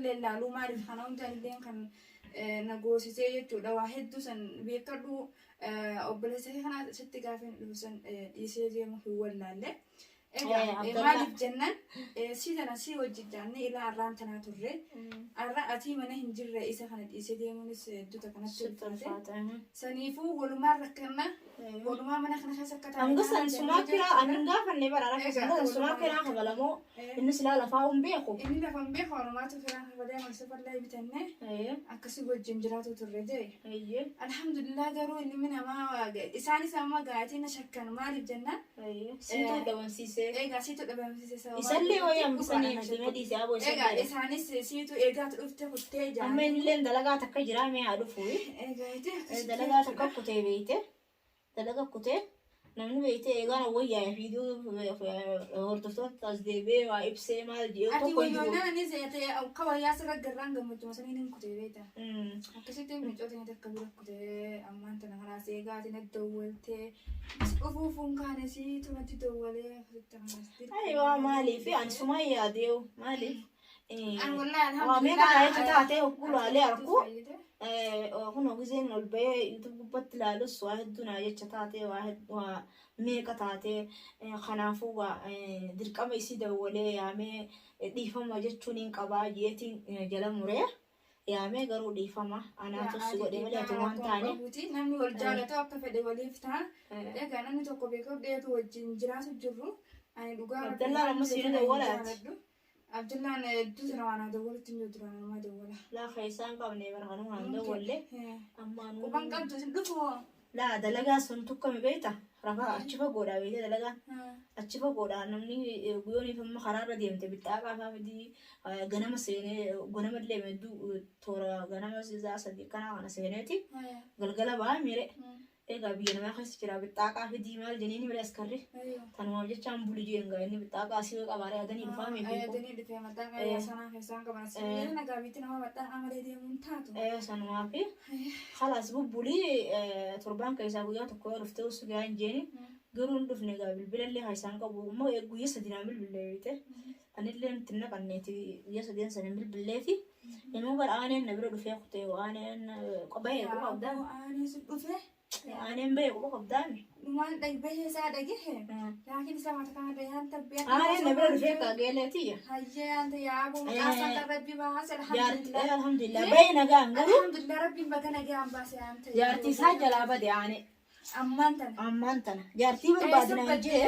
illee laaluu maaliif kana hunda illee kan na goosisee jechuudha. Waa hedduu san beekadhu obboleessa kee kana sitti gaafa hin dhufu san dhiisee deemu hin wallaalle. Egaa Abdallaa. maaliif jennaan si tana si wajjin jaannee ilaa arraan tanaa turre. Arra atii mana hin jirre isa kana dhiisee deemuunis hedduuta kanatti Sitti ulfaate. ulfaata. Saniifuu walumaan rakkanna. Walumaa mana kana keessa akka taane Hanga san taanaan sumaa jennee kiraa ani jechuudha. hin gaafanne bara rakkoo Egaa hanga san sumaa walumaa kiraa kafalamoo inni silaa lafaa hin beeku. Inni lafa hin beeku walumaatu kiraan kafalee marsafallee bitannee akkasii wajjin jiraatu turre jee. Alhamdulillah garuu ilmi namaa isaanis amma gaatii na shakkan maaliif jennaan Siitu dhabamsiisee. Egaa siitu dhabamsiise sababa Isallee wayii hambisanii dhugaadha miti shakku. madii si aboo Egaa isallee. isaanis siitu eegaatu dhufte kuttee Amma jaanii. innilleen dalagaa takka jiraa mee haa dhufu. Egaa ite akkasitti Dalagaa takka jechuudha. kutee beeyte. Dalaga kutee namni beeyte eegaan wayyaa fiiduu hordoftoota as deebi'ee waa ibsee maal jedhee Ati tokko hin jiru. wayyoonnaan anis ta'e akka wayyaa sirra garraan gammachuma saniin hin kutee beekta. Akkasitti micoota takka bira kutee ammaan tana kanaas eegaa ati natti dawwaltee as dhufuuf hin kaane siitu natti dawwalee akkasitti kanaas Ayiwaa maaliif ani sumaan yaadeewu maaliif An wallahi waa meeqa alhamdulillah jecha taatee hogguu laalee arku fayyade. kun gizeen ol bahee YouTube gubbatti ilaalus waa hedduu naa jecha taatee waa waa meeqa taatee kanaafuu waa dirqama isii dawwalee yaamee dhiifama jechuun hin qabaa jeetiin jala muree yaamee garuu dhiifama anaatu si godhe malee ati waan taane. Namni wal jaalatu akka fedhe waliif ta'a. Egaa namni tokko beekuu dheetu wajjin jiraatu jirru. Ani dhugaa rabbi Abdallaan amma waan siin kana hin dawwalaati. jaaladhu. Abdallaan hedduu sana waan dawwalutti hin jiru duraan namaa dawwala. Laa keessaa hin qabne bara kanuma hin dawwalle. Ammaanuu. Quban qabdu isin dhufu. Laa dalagaa sun tukkame beekta rafa achi fagoodha beekte dalagaan achi fagoodha namni guyyooniif amma karaarra deemte bixxaaqaa faa fidii ganama seenee ganama illee hedduu toora ganama sizaa sadii kanaa kana seeneeti galgala ba'aa miire egaa biyya namaa keessa jira bixxaaqaa fidii maal jeniini malee askarri tanumaaf jechaan buli jeen gaa inni bixxaaqaa asii qabaaree adanii dhufaa mee beeku. Ayadanii dhufee maxxanaa yaa sanaa keessaan qaban asii nagaa biitti nama maxxanaa malee deemuun taatu. Sanumaaf Khalaas bubbulii torbaan keessaa guyyaa tokko yoo dhuftee usu gahaa hin jeeni garuu hin dhufne egaa bilbila illee kan isaan qabu immoo guyyaa sadi naan bilbille beekte anillee itti hin naqanneeti guyyaa sadeen sana hin bilbilleefi inuu bara aaneen na bira dhufee kutee aaneen bahee quba qabdaa Aanee sun dhufee aaneen bahee quba qabdaami. Dhumaan bahee isaa dhagahe. Laakiin isa mata kana dhayaan tabbee. Aaneen na bira dhufee kaageelee tiyya. Hayyee yaanta yaaboo mucaasaa kan rabbi baase Jaartii alhamdulillah. alhamdulillah bahee nagaan garuu Alhamdulillah rabbiin baga nagaan baase yaanta. jaartii isaa jalaa bade aanee. Ammaan tana. Ammaan tana jaartii barbaadinaan jee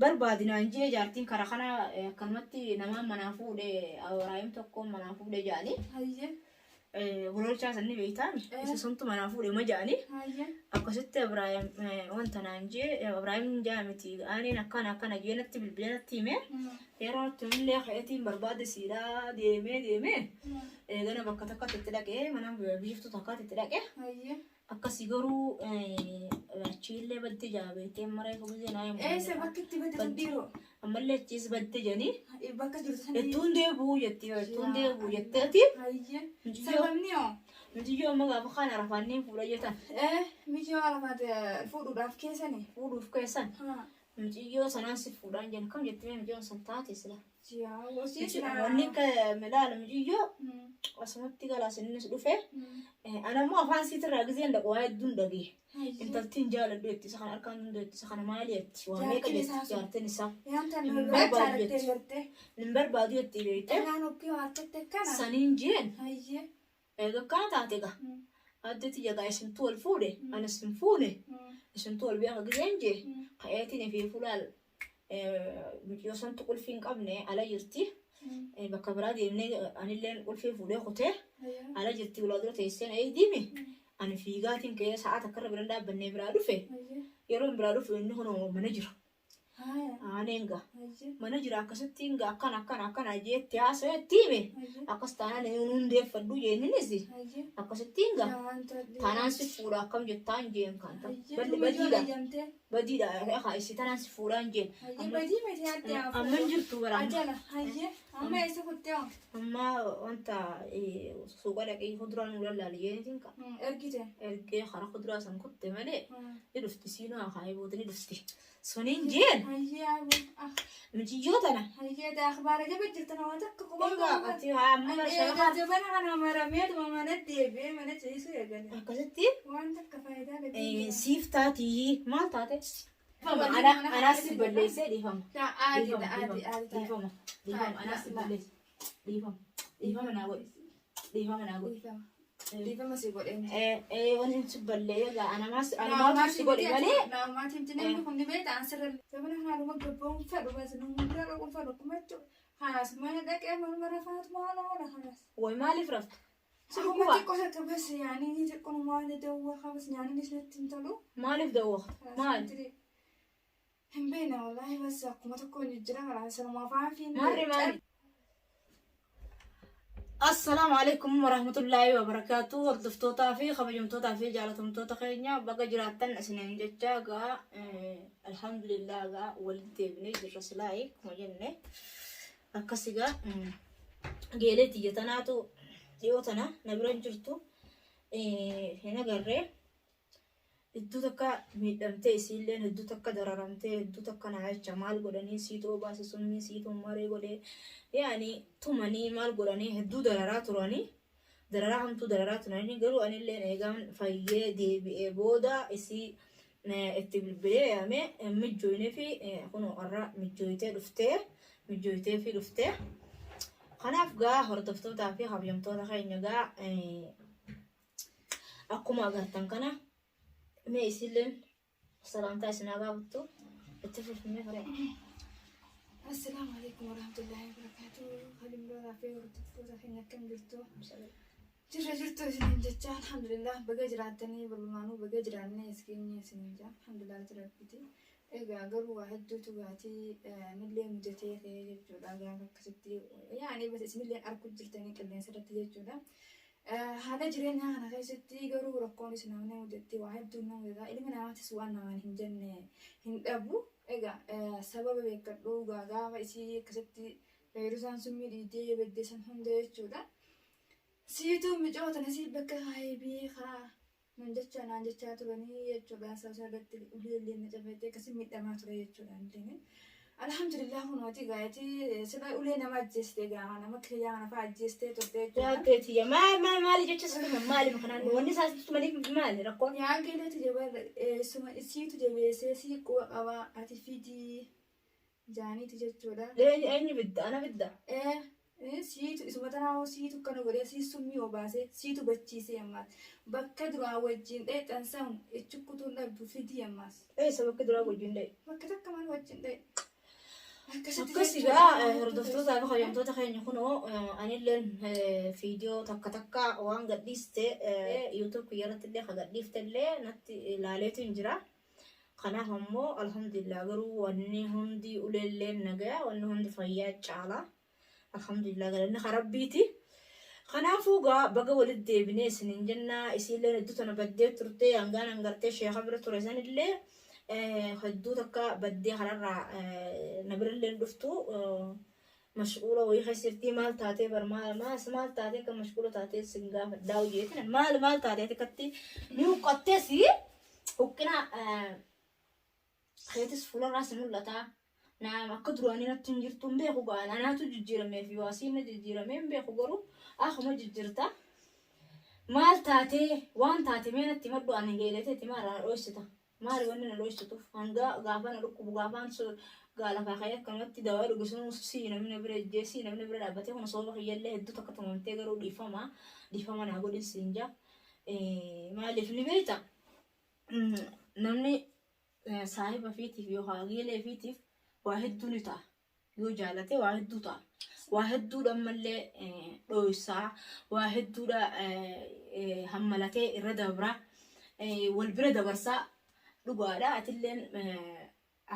barbaadinaan jee jaartiin karaa kana akkanumatti namaan manaa fuudhe Abrahaam tokkoon manaa fuudhe jaanii Hayyee. Gololchaa sanni beektaami isa suntu manaa fuudhe ma jaanii akkasitti Abrahaam wanta naan jee Abrahaam jaa miti aaneen akkana akkana jee natti bilbilee natti hime yeroo natti himillee ka'eetiin barbaade siidhaa deemee deemee eegana bakka takkatti itti dhaqee mana biiftuu takkaatti itti dhaqee Akkasi garuu achiillee badde jaa beektee maree fugizee naa himu. Eessa bakki itti badde sun dhiiroo? Ammallee achiis badde jedhanii Bakka jirtu sanii. ittuun deebi'uu jetti ittuun deebi'uu jetteeti. Hayyee. Sababni hoo? Mitiyyoo amma gaafa kaan arafaanneen fuudha jettan. Mitiyyoo arafaate fuudhuudhaaf keessani. Fuudhuuf keessan. Haa. Miciyyoo sanaan si fuudhaan jenna kam jettee miciyyoon san taate sila. Yaa hosii silaa. Wanni akka milaala miciyyoo asumatti galaas innis dhufe. Ana immoo afaan siitirraa gizeen dhaqu waa hedduun dhagee. Intaltiin jaaladhu jetti isa kana harkaan hunduu jetti isa kana maali jetti waa meeqa Jaartiin jetti isaa sun. jaartiin isaa. Yaan tan Hin barbaadu barbaadu jettee jetti. gartee. Hin barbaadu jetti beekte. Dhalaan okkee waa harkatte kana. Saniin jeen. Hayyee. Eega akkana taate egaa adde tiyya egaa isintu wal fuudhe ani isin fuune isintu wal beeka gizeen jee ka'eetiin ifii fulaal mucayyoo santu qulfii hin qabne ala jirti bakka biraa deemnee anilleen qulfii fuudhee kutee ala jirti ulaa dura teesseen eeydiimi ani fiigaatiin ka'ee sa'a takka irra biran dhaabbannee biraa dhufe yeroon biraa dhufe inni kunoo mana jira. Aaneen gaa. Mana jira akkasitti hinga akkana akkana akkana jeetti haasa'e itti hime. Akkas taanaan inni hundeeffadhu jeenninis akkasitti hinga. Taanaan si fuudha akkam jettaan jeen kan ta'u. Badii badii gaa. Badiidha haa isii tanaan si fuudhaan jeen. Hayyee badii miti adde haa Amma hin jirtu bara amma. Ajala hayyee amma eessa kuttee hoo? Amma wanta suuqa dhaqee kuduraa nu lallaali jeenitiin ka. Ergite. Ergee karaa kuduraa san kutte malee ni dhufti siinuu haa kaayee booda ni dhufti. Suniin jeen Hayyee abu ah mijiyyoo tana. hayyee daa akhbaara jaba jirtan waan takka quban Egaa qabu. ati haa amma Egaa shabakaa jabana kana marameetuma mana deebi'ee mana ciisuu eegale. akkasitti Waan takka faayidaa dhabee. siif taatii maal taate? Dhiifama, Ana mana anaas keessa balleessee dhiifama. Yaa aadi Dhiifama aadi aadi ta'a. dhiifama dhiifama anaas balleesse dhiifama dhiifama naa godhi dhiifama naa godhi. Dhiifama. Dhiifama si godheen. Wanti si ballee egaa anamaas anamaatu si godhe malee. Naamaatiin namni kun ni beekta an sirra. Jabana haaluma gabbaa'uun fedhu bas namni dhaquun fedhu akkuma jechuudha. Haas mana dhaqee marmara faatu maal oola haas. Way maaliif raftu? Si Akkuma dhukkuba xiqqoo takka bas yaanii xiqqoo maal dawwa habas nyaanni isinitti hin tolu. maaliif dawwaqta? Maal? Hin beekna wallaahi bas akkuma tokko hin jijjiira karaa sanuma afaan fi. Maarri maali? Assalaamu alaikum warahmatullaahi wabarakaatu. Hordoftootaa fi kabajamtootaa fi jaalatamtoota keenya baga jiraattan isiniin jecha gaa alhamdulillah gaa walitti deebinee jirra silaa'ee akkuma jenne akkasi gaa geelee tiyya tanaatu dhiyoo tana na bira hin jirtu hin agarree. Hedduu takka miidhamtee isiilleen hedduu takka dararamtee hedduu takka naa jecha maal godhanii siitu obaase summii siitu maree godhee yaani tumanii maal godhanii hedduu dararaa turanii dararaa hamtuu dararaa turanii garuu anilleen eegaan fayyee deebi'ee booda isii itti bilbilee yaamee mijjooynee fi kunoo har'a mijjooytee dhuftee mijjooytee fi dhuftee kanaaf gaa hordoftootaa fi kabajamtoota keenya gaa akkuma agartan kana mee isilleen salaamtaa isin haa gaafattu itti fufnee fure. Assalaamu alaikum warahmatullahi wabarakatuh. Kabajamtootaa fi hordoftoota keenya akkam jirtu? Jirra jirtu isiniin jecha alhamdulillah baga jiraattanii balumaanuu baga jiraannee as geenye isiniin jaa alhamdulillah rabbiiti. Egaa garuu waa hedduutu gaatii nillee mudatee ka'ee jechuudha gaafa akkasitti yaani bas isinillee arguu jirtanii qilleensa irratti jechuudha. Haala jireenyaa kana keessatti garuu rakkoonis namni mudatti waa hedduun nama mudata ilmi namaatis waan namaan hin jenne hin dhabu. Egaa sababa beekadhu gaafa isii akkasitti fayyadusaan summii dhiidee baddee san hunda jechuudha. Siituu micoo tana sii bakka kaayee beekaa nun jechaa naan jechaa turanii jechuudha. Sababa irratti ulee illee na cafettee akkasii miidhamaa ture jechuudha. Illeen alhamdulillah kunooti gaa'etii sila ulee nama ajjeeste gaa nama kiyyaa kana fa'aa ajjeestee turte jechuudha. Yaaddee tiyya maal maal maali jecha si tuman maali kanaan wanni isaa si tumaniif maali rakkoon? Yaa geleetu jabaa suma isiitu jabeessee sii quba qabaa ati fidii jaaniitu jechuudha. Eenyu bidda ana bidda. Siitu isuma tanaa siitu kana godhee sii summii obaasee siitu bachiisee ammaas bakka duraa wajjin dheexan san ichukkutuun dhabdu fidii ammaas. Eessa bakka duraa wajjin dha'e? Bakka takka maal wajjin dha'e? Akkas egaa hordoftootaa fi kabajamtoota keenya kunoo anilleen viidiyoo takka takka waan gadhiiste YouTube kiyya irratti illee ka gadhiifte illee natti ilaaleetu hin jira. Kanaaf ammoo alhamdulillah garuu wanni hundi uleelleen nagaya wanni hundi fayyaa caala. Alhamdulillah galanni ka rabbiiti. Kanaafuu gaa baga walitti deebinee isiniin jennaa isiilleen hedduu tana baddee turte hangaan hangartee sheeka bira ture sanillee hedduu takka baddee kanarraa na birallee hin dhuftu mashquula wayii keessa jirtii maal taatee bar maal maal maal taatee akka mashquula taatee sin gaafadhaa hojjeetin maal maal taatee akkatti ni huqqattees huqqina keetis fuularraa si mul'ata. Naam akka duraanii natti hin jirtu hin beeku ga'an anaatu jijjiiramee fi waasiin na jijjiiramee hin beeku garuu akkuma jijjiirta. Maal taatee waan taate mee natti maddu ani geeletee maal na dhoysita. Maali wanni na dhoysituuf hanga gaafa na dhukkubu gaafaan gaalafaa ka'ee akkanumatti dawaa dhuge sun sii namni bira ijjee sii namni bira dhaabbatee kun sooba kiyyallee hedduu takka tumamtee garuu dhiifama dhiifama naa godhin siin jaa. Maaliif ni beekta namni saahiba fiitiif yookaan geelee fiitiif waa hedduu ni ta'a. Yoo jaalate waa hedduu ta'a. Waa hedduudha ammallee dhoysaa, waa hedduudha hammalatee irra dabraa, wal bira dabarsaa dhugaadha. Atilleen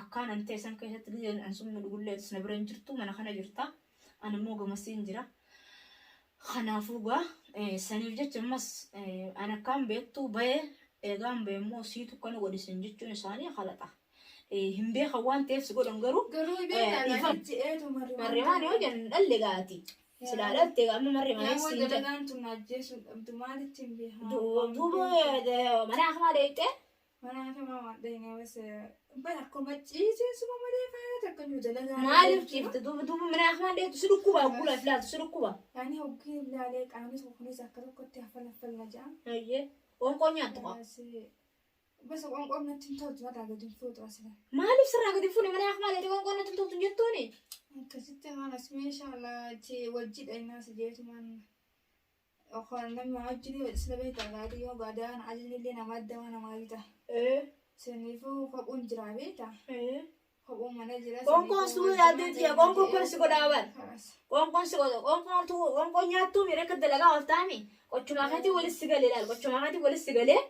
akkaan an ta'e san keessatti gizeen an summi dhugullee na bira hin jirtu mana kana jirta. Ani immoo gamasiin jira. Kanaafuu gaa saniif jecha ammas an akkaan beektu bahee eegaan bahe immoo siitu kana godhisin jechuun isaanii halaxa. Hin beekan waan ta'eef si godhan garuu. Garuu beektaa Dhiifama. ji'eetu marrimaan. Marrimaan yoo jennu dhalle gaati. Silaa dhalte amma marrimaan Yaa siin jedha. dalagaan tun ajjeesuun dhabdu maalitti hin beekaa. Duuba mana akamaa deeyxee. Mana akamaa waan dhahine bas bara akkuma ciiseen suma malee faaya takka nu dalagaa. Maaliif ciifte duuba duuba mana akamaa deeyxu si dhukkuba gula filaatu si dhukkuba. Yaani hoggiin ilaalee qaamni tokko kunis akka tokkotti haffal haffal na ja'a. Ayyee qoonqoo nyaattu qaba. Bas qoonqoon natti hin toltu mataa gadi hin fuutu asirra. Maaliif sirraa gadi fuune mana akamaa deeyxee qoonqoo natti hin toltu hin jettuuni? Akkasitti haalas meeshaa laachi wajji dhaynaa si jeetumaan yookaan namni wajjin sila beektaa gaarii yoo gaadaan ajajni illee nama adda namaa bita. Saniifuu kophuun jira beektaa. Kophuun mana jira. Qoonqoon suu yaaddeetti yaa qoonqoon kun si godhaa bar. Qoonqoon si godha qoonqoon tu qoonqoon nyaattuu miira akka dalagaa ol taami qochumaa keetii walis si galee laal qochumaa keetii walis si galee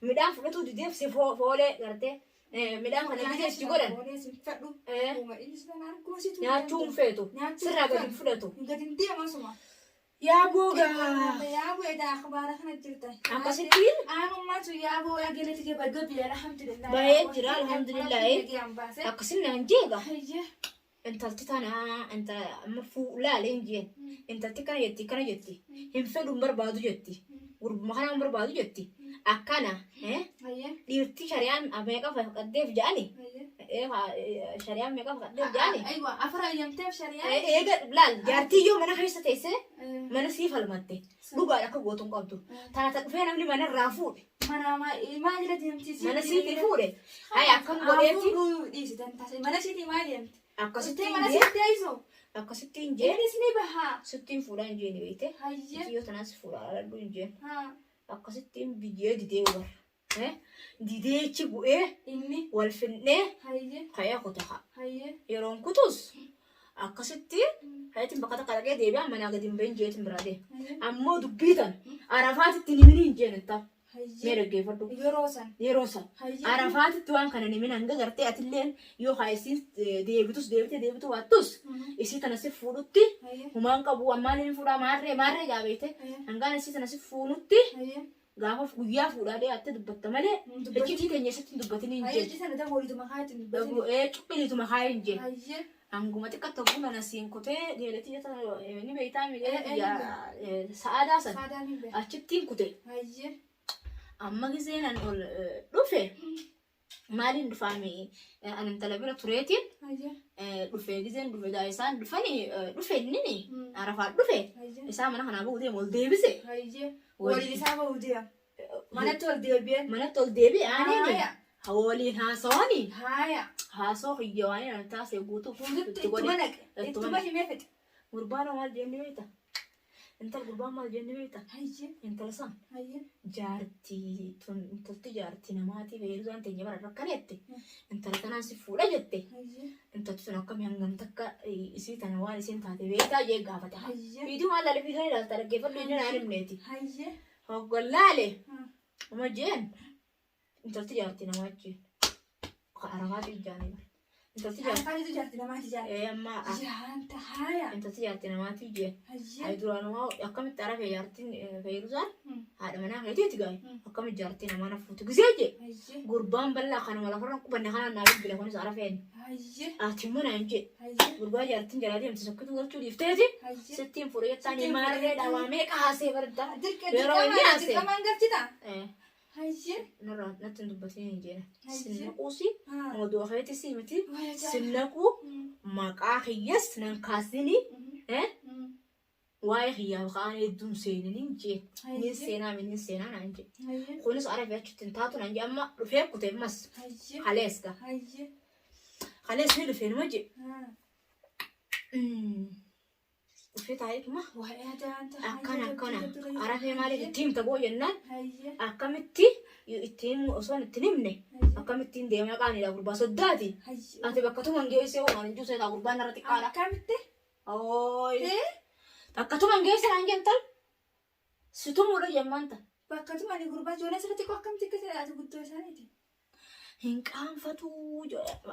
midhaan fudhatuu dideef si foolee gartee midhaan kana bitee si godhan nyaachuu hin feetu sirraa gadi hin fudhatu. Gadi hin deema suma. Yaa boogaa Yaa bu'eedha akhbaara kana jirta. Akkasittiin Aanummaa sun yaa bu'ee galati kee badda biyya alhamdulillah. Baay'ee jira, alhamdulillah. Akkasin naan jeega. Hayyee. Intalti tana intala amma fuulaalee hin jeen. Intalti kana jetti kana jetti. Hin fedhu hin barbaadu jetti. Gurbuma kana hin barbaadu jetti. Akkana Hayyee. dhiirti shari'aan meeqa faqaddeef jedhani. Hayyee. Shari'aan meeqa faqaddeef jedhani. Aywa afur ayyamteef shari'aa. Eega laal jaartii yoo mana keessa teessee mana sii falmatte dhugaadha akka gootu hin qabdu. Tana ta dhufee namni mana irraa fuudhe. Mana maal jala deemti? Mana siitii fuudhe. Hayi akkam godheetti Fuudhuu dhiisitan taasise. Mana siitii maal deemti? akkasitti Mana hin jee siitii teessu. akkasitti hin jee Innis ni baha. sittiin fuudhaa hin jeeni beekte. Hayyee. Yoo tanaas fuudhaa aladhu hin jeen. Haa. Akkasittiin biyyee didee war. Dideechi bu'ee Inni. wal finnee Hayyee. ka'ee kutaa. Hayyee. Yeroon kutus akkasitti hayatiin bakka takka dhaqee deebi'aa manaa gadi hin bahin jeetiin biraa deema. Hayyee. Ammoo dubbii tan arafaatitti ni hin jeen intal. Mee Hayyee. dhaggeeffadhu. Yeroo san. Yeroo san. Hayyee. Arafaatitti waan kana ni hanga gartee atilleen yoo haa isiin deebitus deebitee deebitu baattus isii tana si fuudhutti Hayyee. humaan qabu ammaan inni fuudhaa maarree maarree jaabeete Hayyee. hangaan isii tana si fuunutti Hayyee. gaafa guyyaa fuudhaa dhiyaattee dubbatta malee Dubbatin. iccitii teenya isatti hin dubbatin hin Hayyee jeen. ciisa na waliituma kaayatiin dubbatin. Cuqqiliituma kaa hin jeen. Hayyee. Hanguma xiqqaa tokko mana siin kutee geeletii ni beektaa Eh, eh, sa'aadaa san Saadaan hin beeku. achittiin kute. Hayyee. Amma giseen an ol dhufe maaliin dhufaame an intala bira tureetiin Hayyee. dhufee giseen dhufe gaa isaan dhufanii dhufe innini arafaan dhufe Hayyee. isaa mana kanaa bahuu deemu ol deebise. Hayyee. Waliin isaa bahuu deema. Manatti ol deebi'e. Manatti ol deebi'e aaneeni Haaya. waliin haasawanii Haaya. haasoo kiyya waan an taasise guutuuf Fuuldutti itti godhe. ittuma naqe. Ittuma Ittuma naqe. himee fixe. Gurbaan maal jenne beekta? Intal gurbaan maal jenne beekta? Hayyee. Intala san Hayyee. jaartii tun intalti jaartii namaatii fayyaduu teenya bara rakkanette intala tanaan si fuudha jette Hayyee. intalti tun akkamii hangam takka isii tana waan isiin taate beektaa jee gaafate. Hayyee. Viidiyoo maal laale viidiyoo ilaalta dhaggeeffadhu inni naan himneeti. Hayyee. Hoggollaale Haa. uma jeen intalti jaartii namaa jeen arafaati jaanii bara. Intalti jaartii Afaanitu jaarti namaati jaarti. amma Jaanta haaya. intalti jaartii namaati jeen. Hayyee. Ayi duraanumaa akkamitti arafe jaartiin fayyadusaan haadha manaa keetiiti gaa'e akkamitti jaartii namaa na fuutu gisee jee Hayyee. gurbaan bal'aa kanuma lafarra qubanne kanaan naa bilbila kunis arafeen Hayyee. ati immoo naan jee Hayyee. gurbaa jaartiin jalaa deemte sokkituu galchuu dhiifteeti Hayyee. sittiin fuudhe jettaan Sittiin fuudhe maarree jettaan. dhawaa meeqa haasee barda Dirqa yeroo inni dirqamaan haasee dirqamaan galchita. Hayyee. narraa natti hin dubbatin hin jeena Hayyee. sinnaquusi Haa. oduu keetis miti Waya jaa. sinnaquu maqaa kiyyas nan kaasini waa'ee kiyyaaf ka'aan hedduun seenin hin jeen. Nin seenaa min seenaa naan jee. Hayyee. Kunis arafe achitti hin taatu naan jee amma dhufee kute ammas Hayyee. kalees ga. Hayyee. Kalees ni dhufee numa jee. Haa. Dhufee taa'eetuma Waa'ee jaanta. akkana akkana arafee maaliif itti himta boo jennaan Hayyee. akkamitti ittiin osoo ittiin himne akkamittiin deemaa qaaniidha gurbaa soddaati. Hayyee. Ati bakka tuman geessee waan hin juuseetaa gurbaan irra xiqqaadha. Akkamitti? Ooyi. Eh? Bakka tuman geesse naan jentan situmuudha jemmaan tan. Bakka tumani gurbaa ijoollee sirriitti xiqqoo akkamitti akka ta'e ati guddoo isaaniiti. Hin qaanfatu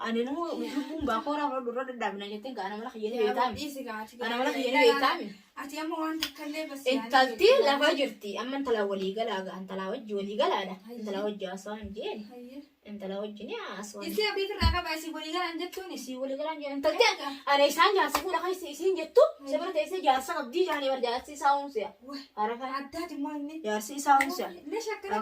ani nama lubbuun baakooraa fudhadhu irra dadhaabina jetteen ka ana mala kiyyanii beektaami. Dhiisi gaati. Ana mala kiyyanii beektaami. Ati amma waan takka illee bas. Intalti lafa jirti amma intalaa walii galaa gaa intalaa wajji walii galaadha. Intalaa wajji haasawaa hin jeen. Hayyee. Intala wajjin aswaan. Isii abdii irraa qaba isii walii galaan jettuuni. Isii walii galaan jedhan intalti ani isaan jaarsa fuudha kan isiin jettu isa bira teessee jaarsa qabdii jaanii bar jaarsi isaa uumsiya. Arafa Addaati immoo inni. jaarsi isaa uumsiya. Lesh akkana.